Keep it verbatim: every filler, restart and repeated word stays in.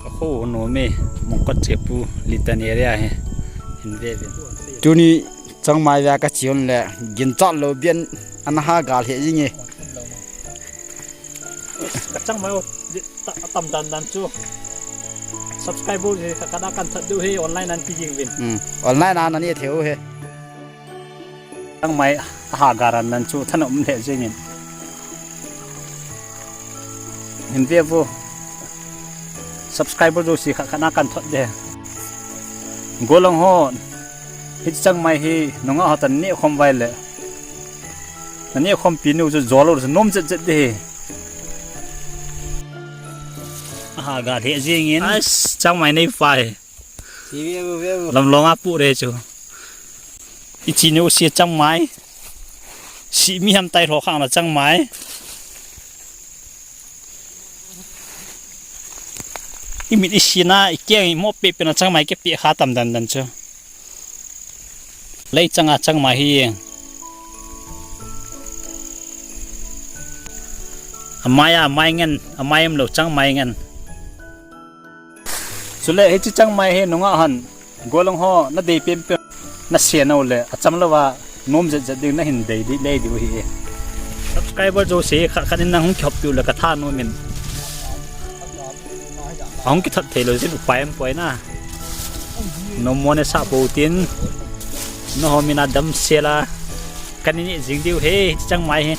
Ka kho nom e, Mongkot Chepu, Litan area hi. Hin ve ve. Tuni changmai vea ka chi un le, ginchat lou bian ana ha gal he jing e. Ka changmai u, di, ta, tam dan dan chu. Subscriber je ka, ka da kan that du he, online an pi jing vin. Hmm. Online an ani theu he. Changmai ha garan nan chu thanom le jingin. Hin ve vo. Subscriber jouse khat khat na kan thot de. Golhang ho. Hiche changmai hi nungah ho tan ne khom vai le. Na ne khom pi nu chu jolo chu nom jet jet de. Ha ga le jingin. Ais, changmai nei pai. Chi ve vo, ve vo. Lam long a pu re chu. I chi neu si changmai. Si mi ham tai lho khang la changmai. I mit i si na, i keng i mo pe pe na changmai ke pe kha tam dan dan chu. Lei changa changmai hi. Amai a, mai ngen, amai em lo changmai ngen. Chule hiche changmai hi nungah hon, golhang ho, na dei pem pem, na se nau le, acham lou va, nom jet jet ding, na hin dei di, lei diu hi e. Subscriber jouse, khat khat in nang hung kihop piu le, ka thanom in. Ahung kithot thei lou jin upai em poi na. Nom mo ne sa po tin, na ho mina dam se la, ka ni ni jing diu he, hiche changmai hi.